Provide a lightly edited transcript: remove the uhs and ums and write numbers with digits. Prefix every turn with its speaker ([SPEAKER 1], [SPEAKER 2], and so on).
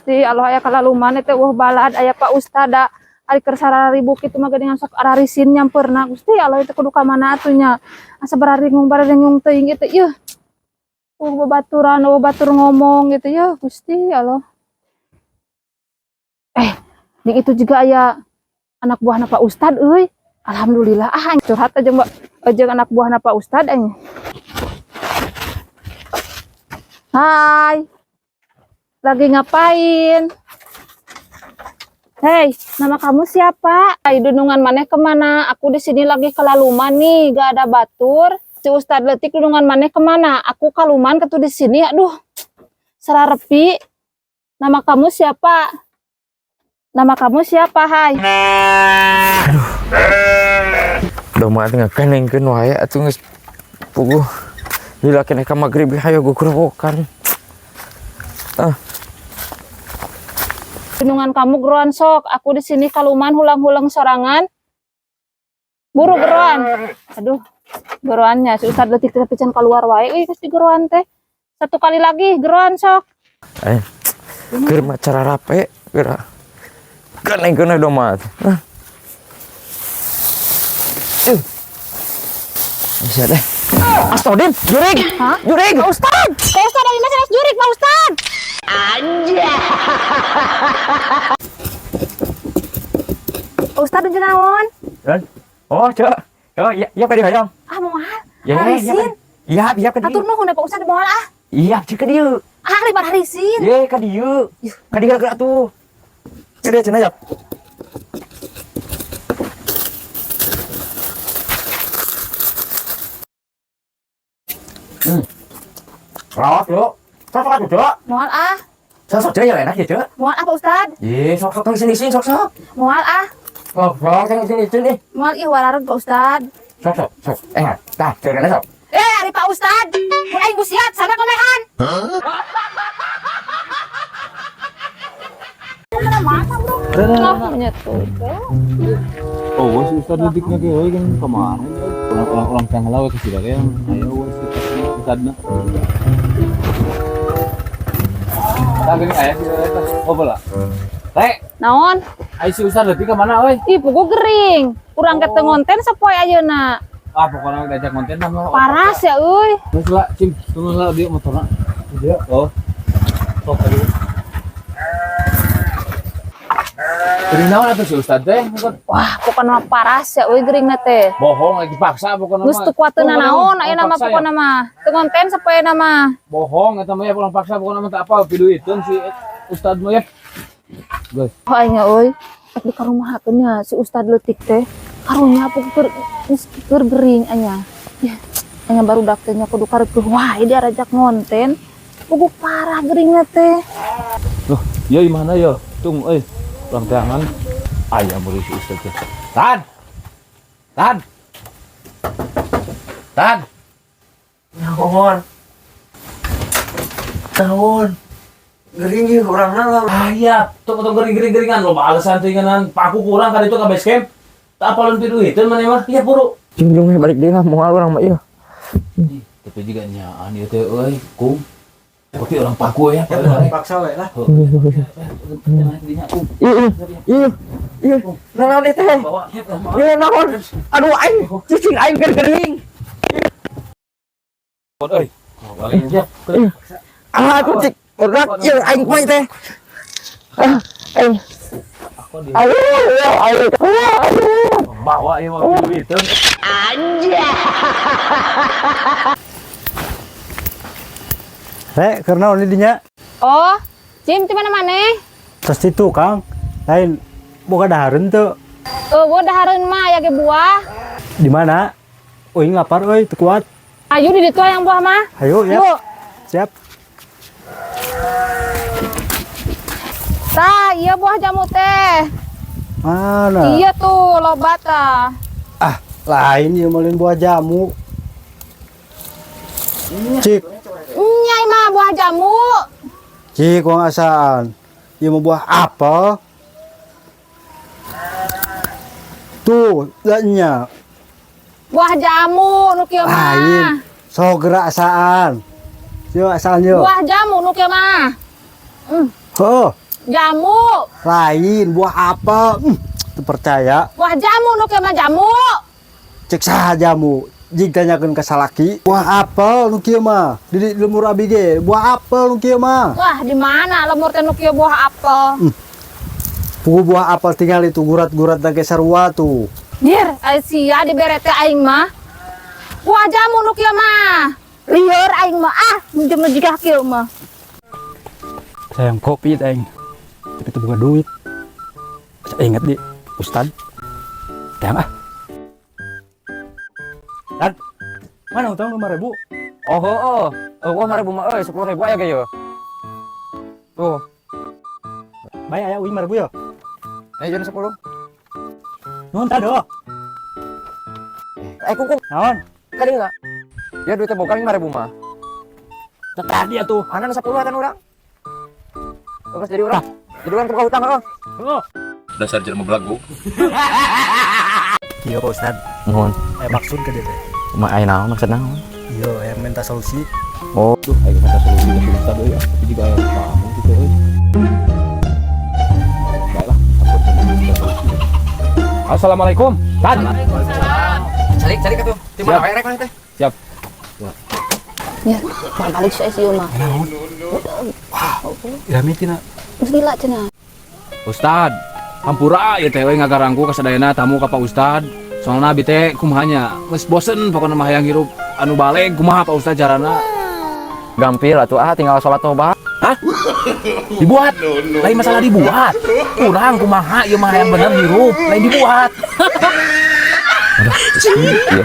[SPEAKER 1] Ti Allah aya kalaluman teh eueuh balad aya Pak Ustad da ari keur sararibu kitu mah geuningan sok ararisin nyampeurna. Gusti Allah itu kudu ka mana atuh nya. Asa bararingung teuing ieu teh yeuh. Babaturan, eueuh batur ngomong gitu ya, Gusti Allah. Eh, jeung itu juga aya anak buahna Pak Ustad euy. Alhamdulillah, ah aing curhat aja mbak jeung anak buahna Pak Ustad aing. Hai. Lagi ngapain? Hei, nama kamu siapa? Hai, dunungan maneh kemana? Aku di sini lagi kelaluman nih, gak ada batur. Si Ustad letik dunungan maneh kemana? Aku kaluman ketu di sini. Aduh, sararepi. Nama kamu siapa? Nama kamu siapa, hai?
[SPEAKER 2] Domba teh ngakenengkeun wae atuh geus puguh. Lila keneh ka magrib hayo gugurowokan. Ah,
[SPEAKER 1] Dunungan kamu geroan sok. Aku di sini kaluman hulang-hulang sorangan. Buru geroan. Aduh, geroannya si Ustad letik teh pican keluar wae euy geus digeroan teh. Satu kali lagi geroan sok.
[SPEAKER 2] Eh. Keur mah cara rape geura. Kenengkeun we domba teh. Ah. Bisa deh. Astagfirullahaladzim, jurig,
[SPEAKER 1] Hah?
[SPEAKER 2] Jurig.
[SPEAKER 1] Pak Ustad, Pak Ustad, ari mah sanes jurig, Pak Ustad. Anjay. Pak Ustad nuju naon?
[SPEAKER 2] Dan, oh, cek. Oh, iya, iya, ka dieu hayang.
[SPEAKER 1] Ah, moal.
[SPEAKER 2] Ya, iya,
[SPEAKER 1] Harisin.
[SPEAKER 2] Iya, iya ka dieu.
[SPEAKER 1] Atur nuhun ya Pak Ustad moal ah.
[SPEAKER 2] Iya, cek ka dieu.
[SPEAKER 1] Ah, lebar harisin.
[SPEAKER 2] Ye, ka dieu. Ka dieu geura atuh. Ka dieu cenah ya. Rawat yo. Sok sok atuh, Cek.
[SPEAKER 1] Moal ah.
[SPEAKER 2] Sok sok ya enak ya, Cek.
[SPEAKER 1] Moal ah Pak Ustad.
[SPEAKER 2] Ye, sok sok tong sini sini sok sok.
[SPEAKER 1] Moal ah.
[SPEAKER 2] Sok sok tong sini sini.
[SPEAKER 1] Moal ih warareg Pak Ustad.
[SPEAKER 2] Sok sok sok. Eh, tah, ceuk sok.
[SPEAKER 1] Eh, ari Pak Ustad. Mun aing busiat sana komehan. Mana, bro? Oh, nyetu.
[SPEAKER 3] Oh, si Ustad detiknya ke euy kan kemarin. Ulang ulang tanggal we ke sida yang ayo we si Ustadna. Tah gini aya si eta. Oh bola. Teh,
[SPEAKER 1] Naon?
[SPEAKER 3] ai si Ustad detik ka mana euy?
[SPEAKER 1] Ih, pugu gering. Urang ke teu ngonten sapoe ayeuna.
[SPEAKER 3] Ah, pokoknya diajak konten mah.
[SPEAKER 1] Paras ya euy.
[SPEAKER 3] Geus lah, cing, tunggu lah dia motorna. Dia. Oh. Sok tadi. Gering naon atuh si Ustad teh?
[SPEAKER 1] Wah, pokokna mah paras ya euy geringna teh.
[SPEAKER 3] Bohong lagi paksa pokokna
[SPEAKER 1] Geus teu kuateun naon ayeuna mah
[SPEAKER 3] Paksa ya?
[SPEAKER 1] pokona mah. Teu ngonten sapoe mah.
[SPEAKER 3] Bohong eta mah ya pulang paksa pokokna mah tak apa piduiteun si Ustad mah ya. Guys,
[SPEAKER 1] Oh, aing euy. Rek di karumahakeun nya si Ustad leutik teh. Karunya apa keur geus keur gering anya. Ya, anya barudak teh nya kudu kareukeun wae diarajak ngonten. Pugu parah geringna teh.
[SPEAKER 3] Loh, ya mana ya? Tung euy. Ulang tangan. Aya murid si Ustad teh. Tan. Tan. Tan.
[SPEAKER 2] Naon? Naon? Gering ieu urangna lah.
[SPEAKER 3] Ah iya, tuh tuh gering-gering-geringan loba alasan teh inganan paku kurang kan itu ka base camp. Tak apalun piduiteun maneh mah. Iya buru.
[SPEAKER 2] Cing jeung balik deui lah moal urang mah ieu.
[SPEAKER 3] Tapi juga nyaan ieu teh euy, kum. Tapi orang paku ya,
[SPEAKER 4] Paksa we lah.
[SPEAKER 2] Ih, ih, ih, naon ieu teh? Ieu naon? Aduh aing, cicing aing keur gering.
[SPEAKER 3] Euy.
[SPEAKER 2] Ah, aku cik, urak ieu aing kumaha teh. Ah, aing. Aduh, aduh, aduh.
[SPEAKER 3] Bawa ieu mah piduiteun.
[SPEAKER 4] Rek, karena ini dinya
[SPEAKER 1] Oh, Cim di mana maneh?
[SPEAKER 4] tos itu Kang. Lain boga dahareun teu.
[SPEAKER 1] Eueuh dahareun mah aya ge buah.
[SPEAKER 4] Di mana? Euy lapar euy, teu kuat.
[SPEAKER 1] Ayo di ditu yang buah mah.
[SPEAKER 4] Ayo ya.
[SPEAKER 1] Yuk.
[SPEAKER 4] Siap.
[SPEAKER 1] Tah, iya buah jamu teh.
[SPEAKER 4] Mana?
[SPEAKER 1] Iya tuh, loba tah.
[SPEAKER 4] Ah, lain ieu mah lain buah jamu. Cik,
[SPEAKER 1] Nyai mah buah jamu.
[SPEAKER 4] cik wong asaan. Ieu mah buah apel. Tuh, nya
[SPEAKER 1] Buah jamu nu kieu mah.
[SPEAKER 4] lain. So gerak asaan. Yo asaan yo.
[SPEAKER 1] Buah jamu nu kieu mah.
[SPEAKER 4] Oh.
[SPEAKER 1] Jamu.
[SPEAKER 4] Lain buah apel. Teu percaya.
[SPEAKER 1] Buah jamu nu kieu mah jamu.
[SPEAKER 4] Cek saha jamu? Jig tanyakeun ka salaki. Buah apel nu kieu mah. Di lembur abi ge, buah apel nu kieu mah.
[SPEAKER 1] Wah, di mana lembur teh nu kieu buah apel?
[SPEAKER 4] Puguh buah apel, tinggal itu gurat-gurat dan ge sarua tuh.
[SPEAKER 1] Dir, ai sia dibere teh aing mah. Buah jamu nu kieu mah. Lieur aing mah ah, minjem jiga kieu mah.
[SPEAKER 5] Sayang kopi teh aing. Tapi teu boga duit. Saya inget di Ustad. Teh ah. Dan mana utang 5.000?
[SPEAKER 2] Oh, wah, 5.000 mah euy, 10.000 aya ge ye. Tuh,
[SPEAKER 5] Baik, aya 5.000 ya.
[SPEAKER 2] Eh, jangan 10.
[SPEAKER 5] Nuhun tado.
[SPEAKER 2] Eh, kuku,
[SPEAKER 5] Naon?
[SPEAKER 2] kali enggak? Ya duitnya boga 5.000 mah.
[SPEAKER 5] Tah, tadi atuh.
[SPEAKER 2] Mana nu 10 kan urang? Terus jadi urang. Jadi urang tukang hutang heeh.
[SPEAKER 5] Oh.
[SPEAKER 3] Dasar jelema belagu.
[SPEAKER 5] Iya, Pak Ustad.
[SPEAKER 2] Nuhun.
[SPEAKER 4] Eh, maksud ke dia teh.
[SPEAKER 2] Mah aya naon, maksud naon?
[SPEAKER 4] Iya, yang minta solusi.
[SPEAKER 2] Oh,
[SPEAKER 3] Duh, ayo minta solusi ke Ustad euy. Tapi juga aya kamu gitu euy. Baiklah, aku minta solusi. Assalamualaikum. Tan.
[SPEAKER 2] Calik calik atuh. Di mana
[SPEAKER 3] Siap.
[SPEAKER 2] wae rek maneh teh?
[SPEAKER 3] Siap.
[SPEAKER 1] Ya, balik saya sih mah.
[SPEAKER 5] Irami tina.
[SPEAKER 1] Geus gila cenah.
[SPEAKER 3] Ustad, hampura ya teh we ngagaranggu kasadayana tamu ka Pak Ustad. Soalna abi teh kumaha nya, geus bosen pokona mah hayang hirup anu baleg, kumaha Pak Ustad carana?
[SPEAKER 2] Gampil atuh ah, tinggal salat tobat.
[SPEAKER 3] Hah? Dibuat? Lain masalah dibuat. Kurang kumaha ieu mah, hayang bener hirup, lain dibuat.
[SPEAKER 2] Iya.